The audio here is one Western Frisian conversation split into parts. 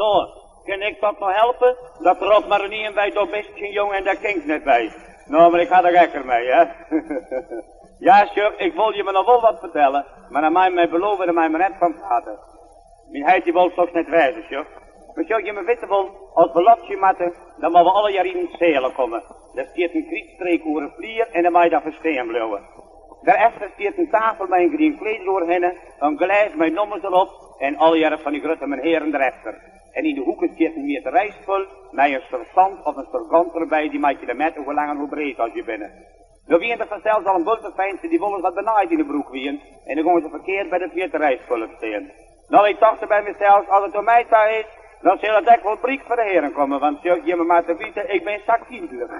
Zo, kin ik dat no helpe? Dat ropt mar in ien by, do bist gjin jonge en dêr kin ik net by. No, mar ik ha der rekker mei, hè. Ja, sjoch, ik wol jimme noch wol wat fertelle, mar dan mei my belove, der mei men net fan prate. Myn heit dy wol soks net wêze, sjoch. Mar sjoch, jimme witte wol, as we lotsje moatte, dan moatte we allegear yn in seale komme. Der stiet in krytstreek oer 'e flier en dan mei dat ferstean bliuwe. Dêrefter stiet in tafel mei in grien kleed deroerhinne, in glês mei nommers derop en allegearre fan dy grutte menhearen derefter. En yn de hoeke stiet in mjitterijspul mei in sersant of in sergant derby, dy meitsje de mette hoe lang en hoe breed as je binne. No wienen der fansels al in bulte feintsjes dy't wolris wat benaaid yn 'e broek wienen en dan gongen se ferkeard by dat mjitterijspul stean. No, ik tocht by mysels, as it oan my ta is, dan sil it ek wol bryk foar de hearen komme, want sjoch, jimme moatte witte, ik bin sa kidelich.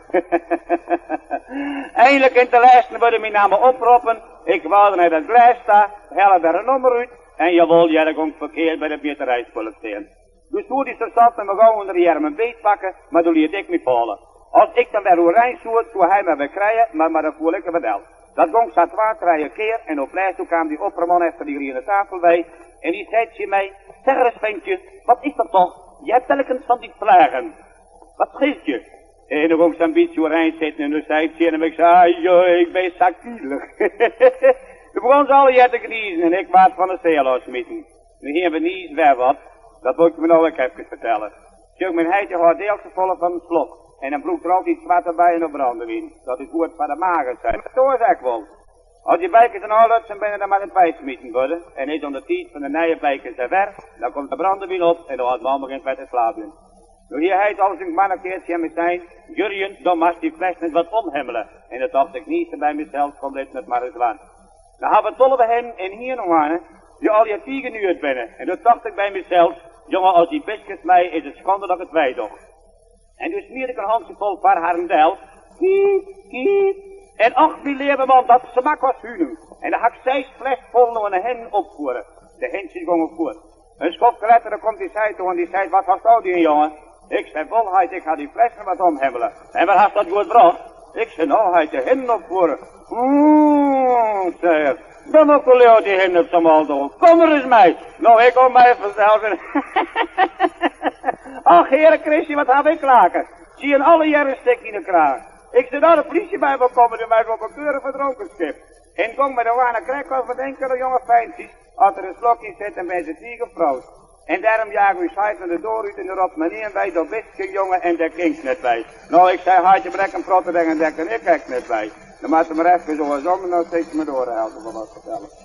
Einlik en te'n lêsten wurde myn namme oproppen, ik waard nei dat glês ta, helle der in nommer út, en jawol, hear, ik gong ferkeard by dat mjitterijspul stean. Doe soe dy sersant my gau ûnder de earmen beetpakke, mar doe liet ik my falle. As ik dan wer oerein soe, soe hy my wer krije, mar mar dan foel ik er wer del. Dat gong sa twa, trije kear en op lêst doe kaam dy opperman efter dy griene tafel wei en dy sei tsjin my, Zeg ris ventje, wat is dat toch? Je hebt telkens van die vlagen. Wat scheelt je? En doe gong ik sa'n bytsje oerein sitten en doe sei ik tsjin him, ik sei, joh, ik bin sa kidelich. Doe begûnen se allegear te gnizen en ik waard fan de seal ôfsmiten. Nu hiene we niis wer wat, dat wol ik jimme no ek efkes fertelle. Sjoch, myn heit dy hâldt deal te folle fan in slok en dan brûkt er altyd swarte beien of brandewyn. Dat is goed foar de mage, sei er. Dat is ek wol. As dy beikers dan ôflutsen binne, dan moat it weismiten wurde en is dan de tiid fan de nije beikers der wer, dan komt de brandewyn op en de âld man begjint wer te slaabjen. No hie heit alris in man in kear tsjin my sein, Jurjen, do moatst dy fles net wat omhimmele. En doe tocht ik niis by mysels, kom lit it mar ris dwaan. No hawwe we 12 hennen en ien hoanne, dy't allegear tige nuet binne. En doe tocht ik by mysels, jonge, as dy bistkes meie, is it skande dat ik it weidoch. En doe smiet ik in hantsjefol foar harren del, kiep, kiep. En och, myn leave man, dat smakke as hunich. En dan ha ik seis fles fol oan de hennen opfuorre. De hintsjes gongen fuort. In skoftke letter dan komt dy seit oan, dy seit, wat hasto dien, jonge? Ik sei, wol heit, ik ha dy flessen wat omhimmele. En wêr hast dat goed brocht? Ik sei, no heit, de hinnen opfuorre. Oeh, sei er, dan moat ik leau dy hinnen op sa'n mal dogge. Kom ris mei. No, ik kom mei fansels. Ach, Heare Christus, wat haw ik lake. Tsjin allegearre in stik yn 'e kraach. Ik sei, no, de plysje mei wol komme, dy mei wol bekeuren foar dronkenskip. En gong mei de hoanne krekt as met inkele jonge feintsjes, as der in slok yn sit, dan binne se tige froast. En dêrom jage ús heit no de doar út en der ropt men ien by, do bist gjin jonge en dêr kinst net by. No, ik sei, heit, je brek in protte dingen, dêr kin ik ek net by. Dan moat se mar efkes oarsom en dan sil ik se mei de oare helte wol wat fertelle.